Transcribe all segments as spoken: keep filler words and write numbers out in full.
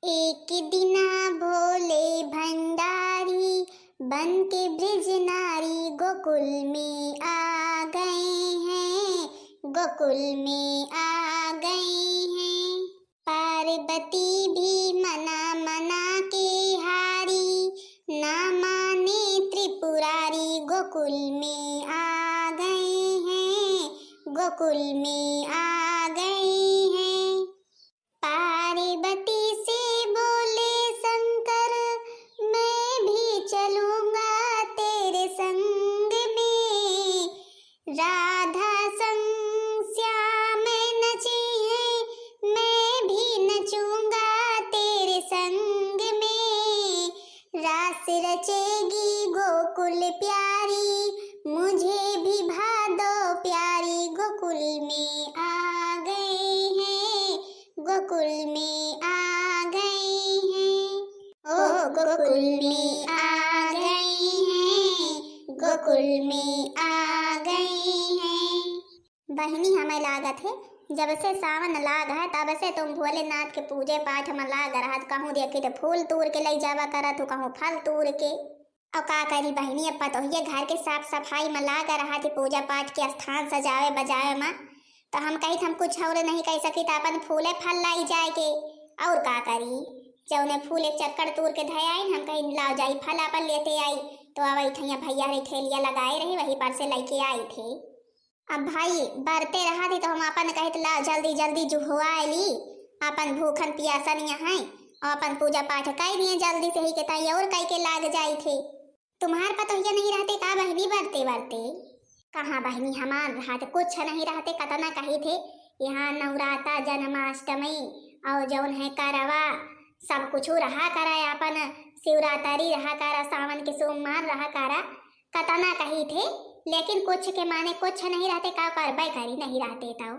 एक दिना भोले भंडारी बन के ब्रज नारी गोकुल में आ गए हैं, गोकुल में आ गए हैं। पार्वती भी मना मना के हारी, ना माने त्रिपुरारी, गोकुल में आ गए हैं, गोकुल में आ गए हैं। पार्वती से बोले शंकर, मैं भी चलूंगा तेरे संग में। राधा संग श्याम नचे हैं, मैं भी नचूंगा तेरे संग में। रास रचेगी गोकुल प्यारी, मुझे भी भादो प्यारी। गोकुल में आ गए हैं, गोकुल में आ गए हैं। ओ गोकुल में आ गए हैं, गोकुल में आ गए हैं। बहिनी, हमें लागत है, जब से सावन लाग है, तब से तुम भोलेनाथ के पूजे पाठ में लाग रहत। कहूँ देखी तो फूल तूर के लई जावा करत हो, कहूँ फल तूर के। और का करी बहिनी, अब पतोहिए घर के साफ सफाई में लाग रहत है, पूजा पाठ के स्थान सजावे बजावे में। तो हम कही, हम कुछ और नहीं कह सकी, तो अपन फूले फल लाई जाए के। और का करी, जौने फूल एक चक्कर तूर के धय आई, हम कही, लाओ जाई फल अपन लेते आई। तो अब ठैया भैया रे ठेलिया लगाए रही, वही पर से लेके आई थे। अब भाई, बरते रहा थे तो हम आपन कहित ला जल्दी जल्दी जुहुआ ली, आपन भूखन पियासन यहाँ, और आपन पूजा पाठ कई दिए जल्दी से ही के ताई और कई के लाग जाई थे। तुम्हार पतोहिया नहीं रहते का बहिनी बरते बरते? कहाँ बहिनी, हमार रहत कुछ नहीं रहते, कतना कही थे यहाँ नवराता, जन्माष्टमी और जौन है करवा, सब कुछ रहा करा, आपन शिवरात्रि रहा करा, सावन के सोमवार रहा करा, कतना कही थे, लेकिन कुछ के माने कुछ नहीं रहते, का करबे करी नहीं रहते तो।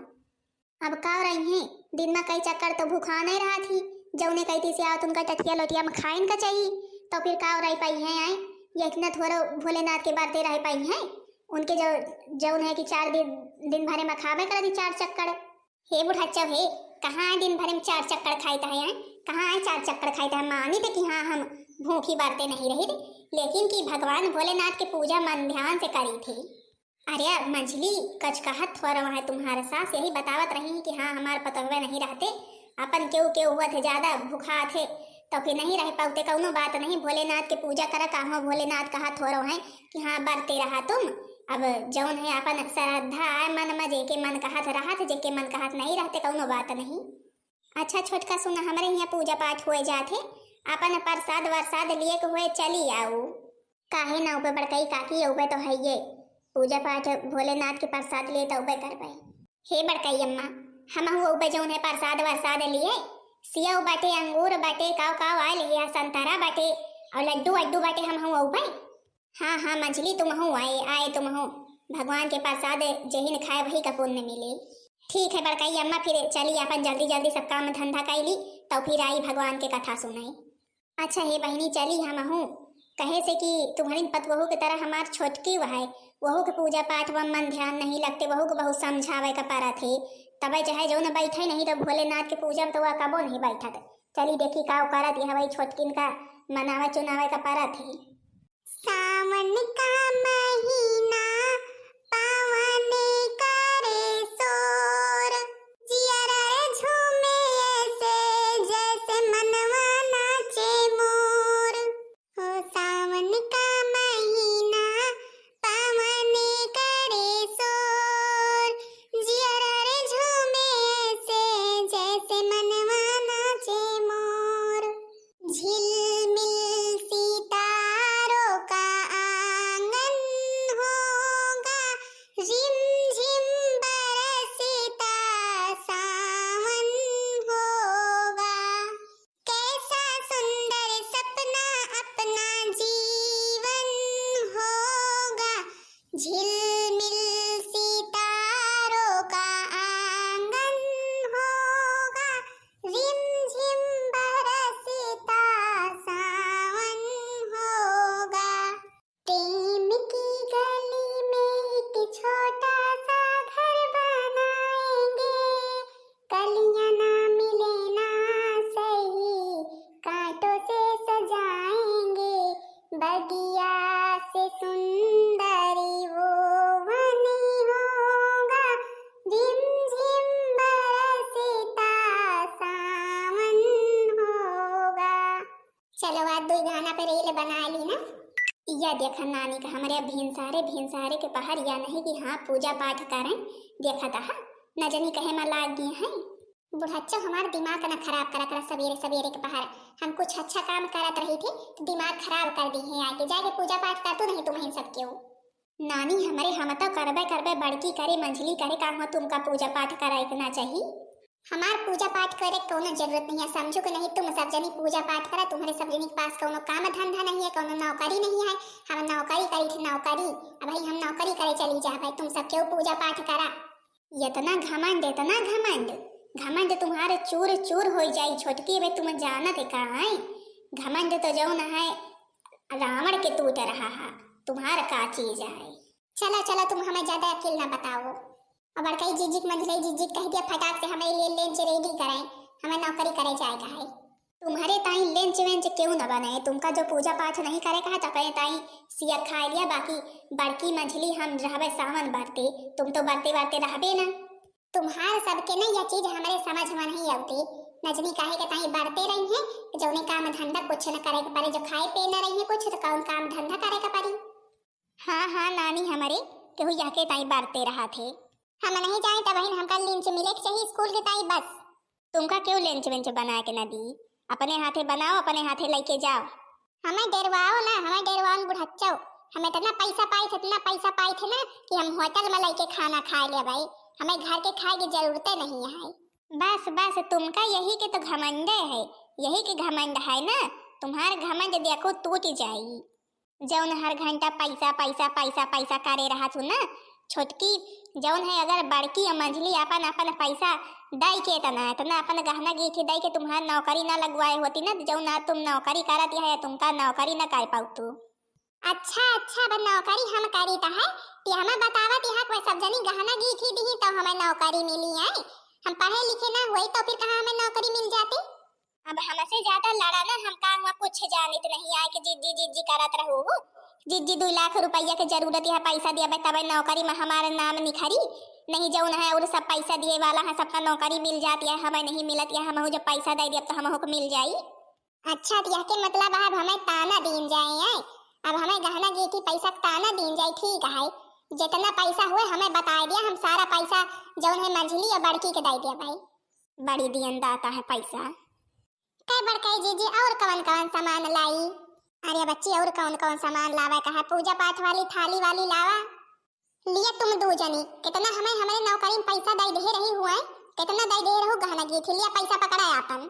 अब का रही हैं, दिन में कई चक्कर तो भूखा नहीं रहा थी, जौने कहती से आओ तुमका टठिया लोटिया में खाइन का चाहिए, तो फिर का रही पाई है आए, ये इतना थोड़ा भोलेनाथ के बरते रह पाई हैं, उनके जो, जौन है कि चार दिन, दिन भरे में खाबे करती चार चक्कर। हे बुढ़ाचौ हे, कहाँ है दिन भर में चार चक्कर खाइत है, हैं? कहाँ है चार चक्कर खाइत है? मानी थे कि हाँ, हम भूखी बरते नहीं रही थे, लेकिन कि भगवान भोलेनाथ के पूजा मन ध्यान से करी थी। अरे मंझली, कछ कहत थोरव है तुम्हारे सास, यही बतावत रही कि हाँ, हमार पतोहवे नहीं रहते, अपन केहू केहू हुआ थे ज्यादा भूखा थे, तो फिर नहीं रह पाते, कौनो बात नहीं, भोलेनाथ के पूजा करा, कहाँ भोलेनाथ कहा थोरव है कि हाँ, बरते रहा तुम। अब जौन है अपन श्रद्धा आए मन में, जेके मन कहत रहत, जेके मन कहत नहीं रहते, कौनो बात नहीं। अच्छा छोटका सुना, हमरे हियाँ पूजा पाठ हुए जात है, अपन प्रसाद वरसाद लिए के हुए चली आऊ। काहे ना उबे बड़कई काकी, उबे तो है ये, पूजा पाठ भोलेनाथ के प्रसाद लिए तो उबे करबे। हे बड़कई अम्मा, हमहू उबे जौन है प्रसाद वरसाद लिए, सेव बाटे, अंगूर बाटे, काव काव आयल है, संतरा बाटे और लड्डू वड्डू बाटे, हमहू उबे। हाँ, हाँ, मंझली, तुमहू आए, आए तुमहू। भगवान के प्रसाद जेहिन खाए, वही का पुण्य मिले। ठीक है बड़कई अम्मा, फिर चली अपन जल्दी जल्दी सब काम धंधा कैली, तो फिर आई भगवान के कथा सुनाई। अच्छा हे बहिनी, चली हमहू, कहे से कि तुम्हरिन पतवहू के तरह हमार छोटकी वहै, वहू के पूजा पाठ व मन ध्यान नहीं लगते, वहू के बहुत समझावे का परत है। तबे चाहे जौन बैठे नहीं तो भोलेनाथ के पूजा में तो वह कबो नहीं बैठत। चली देखी का करत यह वही छोटकिन का मनावे चुनावे का परत है। सावन का महीना पावन करे शोर, जियरा रे झूमे ऐसे जैसे मनवा नाचे मोर। ओ सावन का महीना पावन करे शोर, जियरा रे झूमे ऐसे जैसे मनवा नाचे मोर। झिलमिल सितारों का आंगन हो, चलो, आज दुई गाना पे reel बना ली ना। या देखा नानी का हमरे भिनसारे, भिनसारे के पहर या नहीं कि हाँ पूजा पाठ करें, देखा तहा न जनी कहे मा लाग गई हैं। बुढ़च्चो हमार दिमाग न खराब करा करा सबेरे सबेरे के पहर। हम कुछ अच्छा काम करत रही थी तो दिमाग खराब कर दी है आके। जाके पूजा पाठ कर तू नहीं तुम्हें सब केहू। नानी हमरे हम तो करबे करबे बड़की करे मंझली करे का हुआ तुमका पूजा पाठ करे के ना चाही। हमार पूजा पाठ करे के कौनो जरूरत नहीं है, समझो कि नहीं? तुम सब जनी पूजा पाठ करा, तुम्हारे सब जनी के पास कौनो काम धंधा नहीं है, कौनो नौकरी नहीं है। हम नौकरी करी थी नौकरी, अब भाई हम नौकरी करे चली जा भाई, तुम सब केहू पूजा पाठ करा। इतना घमंड, इतना घमंड, घमंड तुम्हारे चूर चूर हो जाई छोटकी। बे तुम जानत है का है? घमंड तो जौन है रावण के टूट रहा है, तुम्हार का चीज है? चला चला, तुम हमें ज्यादा अकेल ना बताओ। और बड़काई जीजी के मंझले जीजी कह दिया फटाक से हमें लिए lunch ready कराए, हमें नौकरी करे जाए का है। तुम्हारे ताई lunch वेंच क्यों न बने, तुमका जो पूजा पाठ नहीं करे का है तो अपने ताई सिया खाए लिया, बाकी बड़की मंझली हम रहबे सावन बरते, तुम तो बरते बरते रहबे ना। तुम्हार सबके ना यह चीज हमारे समझ में नहीं आवती। नजनी काहे के ताई बरते रही है, जौने काम धंधा कुछ न करे के पड़े, जो खाए पे न रही है कुछ तो कौन काम धंधा करे के पड़ी? हाँ हाँ नानी हमरे, केहू यह के ताई बरते रहा थे। हम नहीं जाए तब बहिन हमका lunch मिले के चाहिए स्कूल के ताई बस। तुमका क्यों lunch वेंच बना के ना दी? अपने हाथे बनाओ, अपने हाथे लेके जाओ। हमें डेरवाओ ना, हमें डेरवाओ न बुढ़च्चो। हम इतना पैसा पाई थे, इतना पैसा पाई थे ना कि हम होटल में लेके खाना खाए ले भाई। हमें घर के खाए की जरूरते नहीं है। बस बस, तुमका यही के तो घमंडे है, यही के घमंड है ना। तुम्हार घमंड देखो टूट जाई। जौन हर घंटा पैसा पैसा पैसा पैसा करे रहत हो ना छोटकी, जौन है अगर बड़की और मंझली अपन अपन पैसा दई के इतना इतना अपन गहना गीठी दई के तुम्हार नौकरी ना लगवाए होती ना, जौन आज तुम नौकरी करत है तुमका नौकरी ना कर पाऊ तू। अच्छा अच्छा, अब नौकरी हम करी त है कि हमें बतावत यहाँ कोई सब जनी गहना गीठी दी तो हमें नौकरी मिली है। हम पढ़े लिखे ना हुए तो फिर कहाँ हमें नौकरी मिल जाती? अब हमसे ज्यादा लड़ा ना, हम का हुआ कुछ जानित नहीं आए कि जिज्जी जिज्जी करत रहू हो। जिज्जी दो लाख रुपया के जरूरत है, पैसा दिया बे तबे नौकरी में हमारे नाम निखरी, नहीं जौन है और सब पैसा दिए वाला है, सबका नौकरी मिल जाती है, हमें नहीं मिलत है, हमहू जब पैसा दे दिया तो हमहू को मिल जाई। अच्छा, तो यह के मतलब है अब हमें ताना दीन जाए है, अब हमें गहना गीठी पैसा के ताना दीन जाए, ठीक है, जितना पैसा हुए हमें बताए दिया, हम सारा पैसा जौन है मंझली और बड़की के दे दिया भाई। बड़ी दियन दाता है पैसा। कह बड़काई जीजी, और कवन कवन सामान लाई? अरे बच्ची, और कौन कौन सामान लावे का है? पूजा पाठ वाली थाली वाली लावा। लिया तुम दू जनी, कितना हमें हमरे नौकरी में पैसा दे दे रही हुआ है, कितना दे दे रहू गहना गीठी, लिया पैसा पकड़ा है आपन।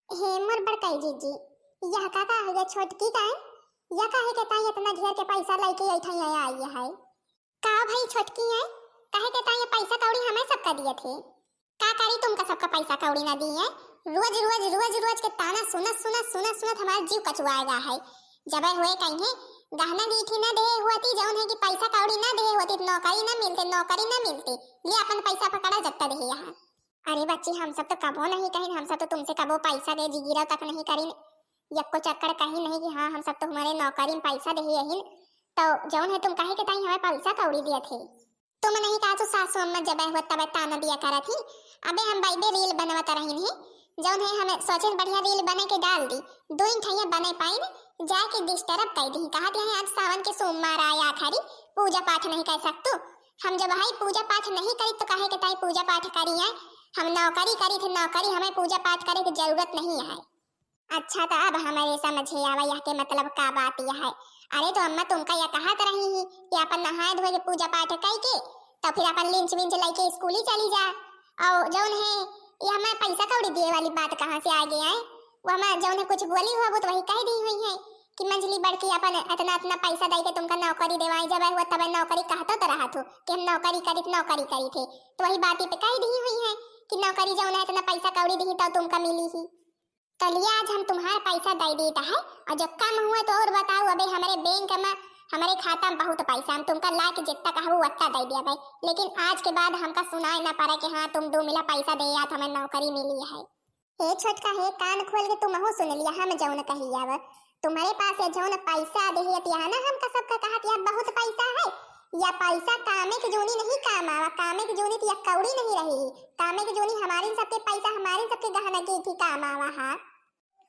हे मोर बड़काई जीजी, यह का का हो गया छोटकी का है? यह काहे के ताई इतना घेर के पैसा लेके ऐठा यहाँ आई है? का भाई छोटकी है, काहे के ताई ये पैसा कौड़ी हमें सबका दिए थे? का करी तुमका सबका पैसा कौड़ी ना दिए? रोज रोज रोज रोज के ताना सुनत सुनत सुनत सुनत हमार जीव कचुआए गा है। जब हुए कहीं गहना गीठी ना दे हुआ थी, जौन है कि पैसा कौड़ी ना दे हुआ थी, नौकरी ना मिलते, नौकरी ना मिलते। ले अपन पैसा पकड़ा जत्ता दे यहाँ। अरे बच्ची, हम सब तो कबो नहीं कहिन, हम सब तो तुमसे कबो पैसा दे जिगिरा तक नहीं करिन। यक्को चक्कर कहीं नहीं कि हाँ, हम सब तो हमारे नौकरी में पैसा दे यही। तो जौन है तुम कहे के ताई हमें पैसा कौड़ी दिया थे। तुम नहीं कहा तो सासू अम्मा जब हुआ तब ताना दिया करा थी। अबे हम बाइबे reel बनवत रही नहीं, जौन है हमें सोचे बढ़िया reel बने के डाल दी। दो इन ठैया बने पाइन, जाके disturb कर दी। कहा दिया है आज सावन के सोमवार आया आखिरी, पूजा पाठ नहीं कर सकतू। हम जब भाई पूजा पाठ नहीं करी तो काहे के ताई पूजा पाठ करी है? हम नौकरी करी थे नौकरी, हमें पूजा पाठ करे की जरूरत नहीं है। अच्छा तो अब हमारे समझे आवा यह के मतलब का बात यह है। अरे तो अम्मा तुमका यह कहत रही ही कि अपन नहाए धोए के पूजा पाठ कई के तो फिर अपन लिंच विंच लेके स्कूल ही चली जा। और जौन है ये हमें पैसा कौड़ी दिए वाली बात कहाँ से आ गई है? वो हमें जौन है कुछ बोली हुआ वो तो वही कह दी हुई है कि मंझली बड़की अपन इतना इतना पैसा दे के तुमका नौकरी देवाई, जब हुआ तब नौकरी कहतो तो रहा थो कि हम नौकरी करी नौकरी करी थे, तो वही बात पे कह दी हुई है कि नौकरी जौन है इतना पैसा कौड़ी दी तो तुमका मिली ही। तो लिया आज हम तुम्हार पैसा दे देता है और जो कम हुए तो और बताओ, अबे हमारे बैंक में हमारे खाता में बहुत पैसा, हम तुमका ला के जितना कहबो उतना दे दिया भाई, लेकिन आज के बाद हमका सुनाए ना पड़े कि हाँ तुम दो मिला पैसा दे या तो हमें नौकरी मिली है। हे छोटका, हे कान खोल के तुमहू सुन लिया, हम जौन कही अब तुम्हारे पास ये जौन पैसा देहियत यह ना हमका सबका कहत यह बहुत पैसा है, या पैसा कामे के जोनी नहीं काम आवा, कामे के जोनी तो या कौड़ी नहीं रही, कामे के जोनी हमारे सबके पैसा हमारे सबके गहना के थी काम आवा हा।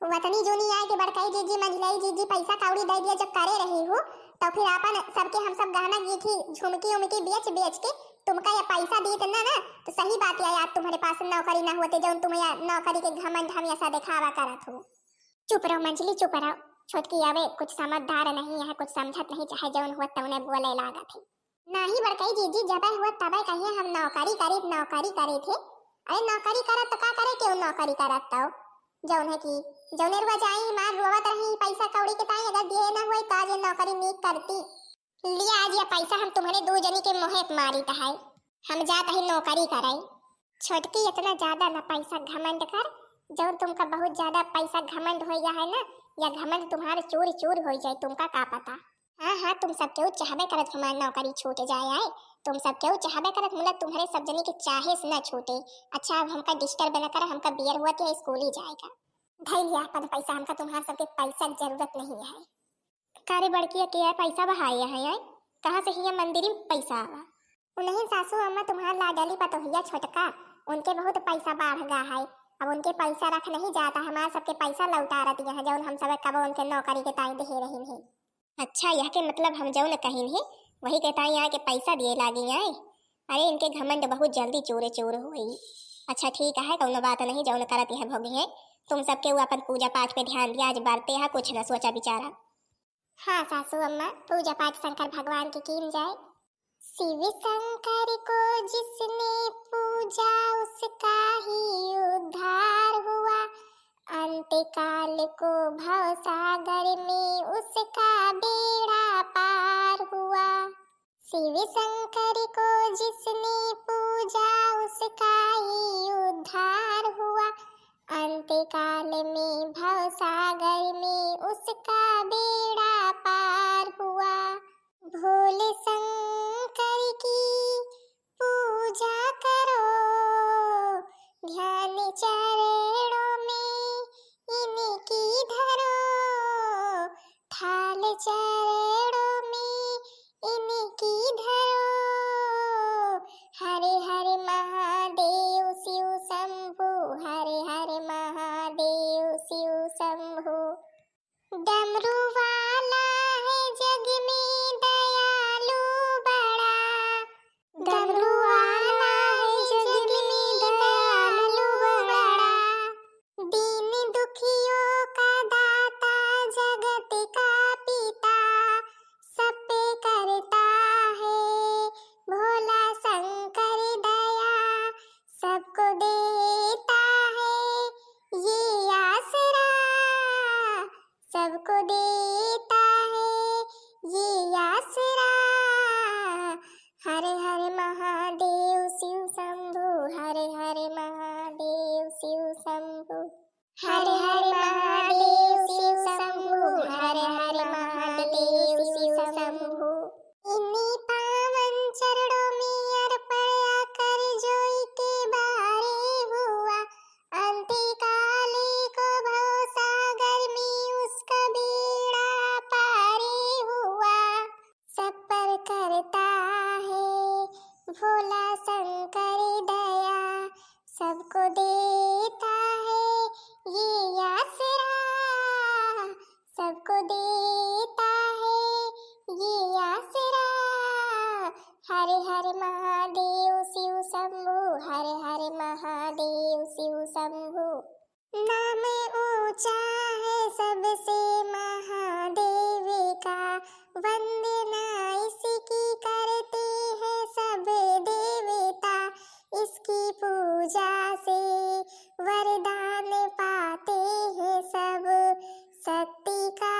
वतनी जूनी आए के बड़काई जीजी, मंझलाई जीजी पैसा कौड़ी दे दिया जब करे रही हूँ, तो फिर आपन सबके हम सब गहना गीठी, झुमकी उमकी बेच बेच के तुमका ये पैसा दीत ना, ना, तो सही बात है यार, तुम्हारे पास नौकरी ना होते, जौन तुम्हें या नौकरी के घमंड हम ऐसा दिखावा करत हो। चुप रहो मंझली, चुप रहो। छोटकी अबे कुछ समझदार नहीं है, कुछ समझत नहीं, चाहे जौन हुआ तौने बोले लागत है। नाही बड़काई जीजी, जबे हुआ तबे कहिए हम नौकरी करीत, नौकरी करीत है। अरे नौकरी करत तो का करे, क्यों नौकरी करत तो? जौन है कि जौने रुआ जाई मार रोवत रही पैसा कौड़ी के ताई, अगर दिए ना हुए तो आज ये नौकरी नीक करती। लिया आज ये पैसा हम तुम्हारे दो जनी के मोहे मारित है, हम जात ही नौकरी करे। छोटकी इतना ज्यादा ना पैसा घमंड कर, जौन तुमका बहुत ज्यादा पैसा घमंड हो गया है ना, या घमंड तुम्हारे चूर चूर हो जाए, तुमका का पता। हाँ हाँ, तुम सब केहू चाहबे करत हमार नौकरी छूट जाए आए, तुम सब केहू चाहबे करत, मुला तुम्हारे सब जनी के चाहे से ना छूटे। अच्छा अब हमका डिस्टर्ब न कर, हमका बेर हुआ के स्कूल ही जाएगा। धैल लिया अपन पैसा, हमका तुम्हार सबके पैसा के जरूरत नहीं है। का रे बड़की के यार पैसा बहाए है, आए? कहाँ से हिया मंदिर में पैसा आवा? उन्हीं सासू अम्मा तुम्हार लाडली पतोहिया छोटका, उनके बहुत पैसा बाढ़ गा है। अब उनके पैसा रख नहीं जाता, हमार सबके पैसा लौटा रहती है, जौन हम सब कबो उनके नौकरी के ताई दे रही है। अच्छा, यह के मतलब हम जौन कहिन है, वही के ताई आके पैसा दिए लागी आए। अरे इनके घमंड बहुत जल्दी चूरे चूर होई। अच्छा ठीक है, कौनो बात नहीं, जौन करत यह भोगी है। तुम सबके वो अपन पूजा पाठ पे ध्यान दिया, आज बरते है, कुछ न सोचा बिचारा। हाँ सासू अम्मा, पूजा पाठ शंकर भगवान की कीन जाए। शिव शंकर को जिसने पूजा उसका ही उद्धार हुआ, अंतकाल को भव सागर में उसका बेड़ा पार हुआ। शिव शंकर को जिसने पूजा उसका ही उद्धार हुआ, अंतकाल में भव सागर में उसका बेड़ा पार हुआ। भोले शंकर की पूजा करो, ध्यान चरणों में इनकी धरो, थाल चरणों में इनकी धरो। हर हर महादेव शिव शंभु, हर हर महादेव शिव शंभु। डमरू वाला है जग में दयालु बड़ा, डमरू वाला है जग में दयालु बड़ा। दीन दुखियों का दाता जगत का पिता, सब पे करता है भोला शंकर दया, सबको देता है ये आसरा, सबको देता है ये आसरा। हर हर महादेव शिव शंभु, हर हर महादेव शिव शंभु। हर हर महादेव शिव शंभु, हर हर महादेव शिव शंभु। इन्हीं पावन चरणों में अर्पण आकर जोई के बारे हुआ, अंतकाल को भव सागर में उसका बेड़ा पारे हुआ। सब पर करता है भोला शंकर दया, सबको देता है ये आसरा, सबको देता है ये आसरा। हर हर महादेव शिव शंभु, हर हर महादेव शिव शंभु। नाम ऊंचा है सबसे महादेव का, वंदना इसकी करते हैं सब देवता। इसकी पूजा से वरदान पाते हैं सब, शक्ति का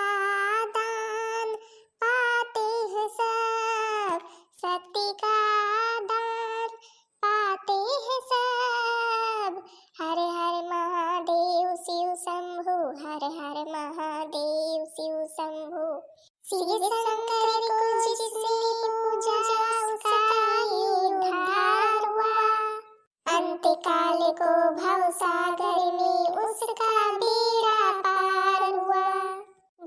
दान पाते हैं सब, शक्ति का दान पाते हैं सब। हर हर महादेव शिव शंभु, हर हर महादेव शिव शंभु। शिव शंकर को जिसने पूजा उसका ही उद्धार हुआ। अंतकाल को भव सागर में उसका बेड़ा पार हुआ।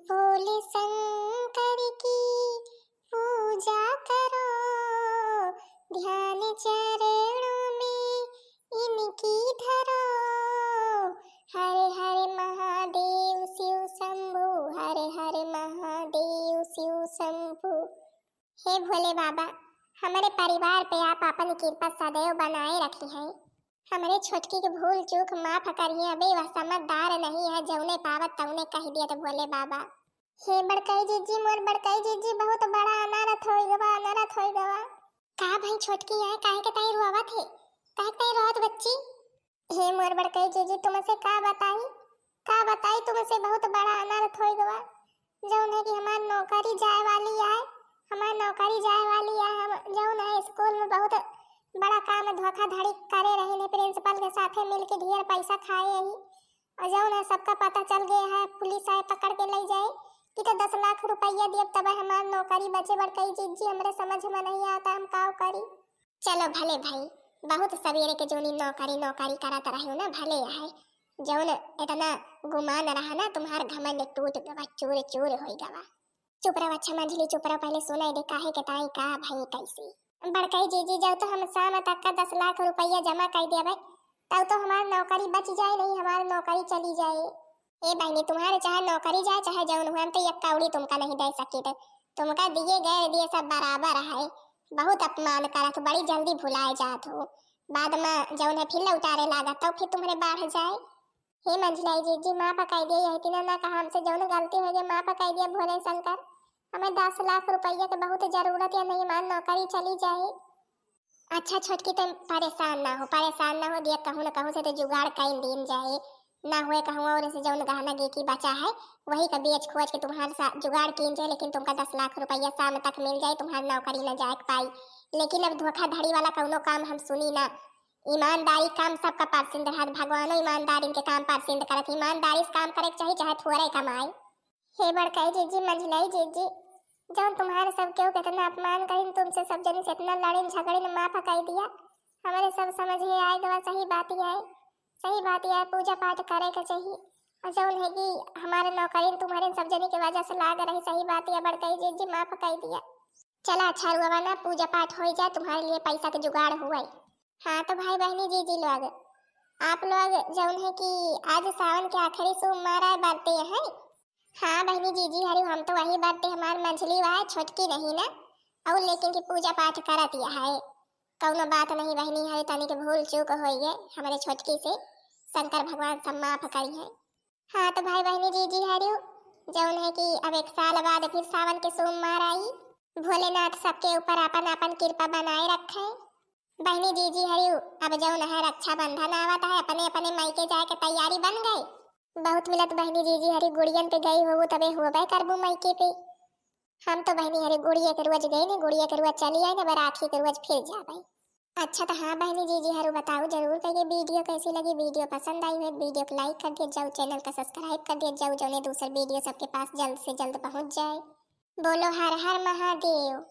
भोले शंकर की पूजा करो, ध्यान चरणों में इनकी धरो। हर हर महादेव। भोले बाबा, हमरे परिवार पे आप आपन कृपा सदैव बनाए रखिहैं। हमरे छोटकी के भूल चूक माफ करिहैं, अबे वह समझदार नहीं है, जौने पावत तौने कहि दियत भोले बाबा। हे बड़कई जीजी, मोर बड़कई जीजी, बहुत बड़ा अनर्थ होइ गवा, अनर्थ होइ गवा। का भई छोटकी आए, काहे के ताई रोवत है, काहे के ताई रोवत बच्ची? हे मोर बड़कई जीजी, तुमसे का बताई, का बताई तुमसे, बहुत बड़ा अनर्थ होइ गवा। जौन है कि हमार नौकरी जाए वाली आए, हमार नौकरी जाए वाली आए। हम जौन है स्कूल में बहुत बड़ा काम धोखाधड़ी करे रही ने, प्रिंसिपल के साथे मिल के ढेर पैसा खाए ही। और जौन है सबका पता चल गया है, पुलिस आए पकड़ के ले जाए कि तो दस लाख रुपया दियब तब हमार नौकरी बचे। बड़कई जीजी, हमरे समझ में नहीं आता, हम काव करी। चलो भले भाई, बहुत सवेरे के जोनी नौकरी नौकरी करत रहे ना, भले है। जौन इतना गुमान रहा ना, तुम्हार घमंड टूट गवा, चूर चूर होई गवा। चुप रहो, अच्छा मंझली, चुप रहो, पहले सुनाई दे, काहे के ताई का भई कैसे। बड़कई जीजी, जब तो हम शाम तक का दस लाख रुपया जमा कर देबे, तब तो हमार नौकरी बच जाए, नहीं हमार नौकरी चली जाए। ए बहनी, तुम्हारे चाहे नौकरी जाए, चाहे जौन हुआ, हम तो एक कौड़ी तुमका नहीं दे सकी थे। तुमका दिए गए दिए सब बराबर है। बहुत अपमान करत हो, बड़ी जल्दी भुलाए जात हो। बाद में जौन है फिर लौटारे लागत, तो फिर तुम्हारे बाढ़ जाए। हे मंझलाई जीजी, माफ कर दिया, यही तीना ना कहा हमसे, जौन गलती हो गई माफ कर दिया भोले शंकर। हमें दस लाख रुपया के बहुत जरूरत है, नहीं हमार नौकरी चली जाए। अच्छा छोटकी, तुम परेशान ना हो, परेशान ना हो, दिया कहूँ न कहूँ से तो जुगाड़ कई दिन जाए, ना हुए कहूँ और से जौन गहना गेकी बचा है, वही का बेच खोज के तुम्हारे साथ जुगाड़ कीन जाए, लेकिन तुमका दस लाख रुपया शाम तक मिल जाए, तुम्हारी नौकरी न जाए के पाई। लेकिन अब धोखाधड़ी वाला कौनो काम हम सुनी ना। ईमानदारी काम सबका पसंद रहत, भगवानो ईमानदारी के काम पसंद करत। ईमानदारी से काम करे के चाही, चाहे थोड़े कमाए। हे बड़काई जीजी, मंझलाई जीजी, जौन तुम्हारे सब केहू कितना अपमान करिन, तुमसे सब जनी से इतना लड़िन झगड़िन, माफ कर दिया। हमारे सब समझ में आए गवा, सही बात ही आए, सही बात ही आए, पूजा पाठ करे के चाहिए। और जौन है कि हमारे नौकरी तुम्हारे सब जनी के वजह से लाग रही, सही बात ही है बड़काई जीजी, माफ कर दिया। चला अच्छा रुआ ना, पूजा पाठ हो जाए, तुम्हारे लिए पैसा के जुगाड़ हुए। हाँ तो भाई बहनी जीजी लोग, आप लोग जौन है कि आज सावन के आखिरी सोमवार आए बरते हैं। हाँ बहनी जीजी हरियो, हम तो वही बरते, हमार मंझली वह छोटकी नहीं ना, और लेकिन की पूजा पाठ करत यह है। कौनो बात नहीं बहनी हरियो, तनिक भूल चूक होई गए हमारे छोटकी से, शंकर भगवान सब माफ करी है। हाँ तो भाई बहनी जीजी हरियो, जौन है कि अब एक साल बाद फिर सावन के सोमवार आई। भोलेनाथ सबके ऊपर अपन अपन कृपा बनाए रखे। बहनी जीजी हरियो, अब जौन है रक्षाबंधन आवत है, अपने अपने मायके जाए के तैयारी बन गए। बहुत मिलत बहनी जीजी हरी गुड़ियन पे गई हो, तबे होबे करबू मायके पे। हम तो बहनी हरी गुड़िया के रोज गए ने, गुड़िया के रोज चली आए ने, बराखी के रोज फिर जाबे। अच्छा तो हाँ बहनी जीजी हरु बताओ जरूर कहिए वीडियो कैसी लगी। वीडियो पसंद आई हो वीडियो को लाइक कर दिया जाओ, चैनल का सब्सक्राइब कर दिया जाओ, जौने दूसर वीडियो सबके पास जल्द से जल्द पहुँच जाए। बोलो हर हर महादेव।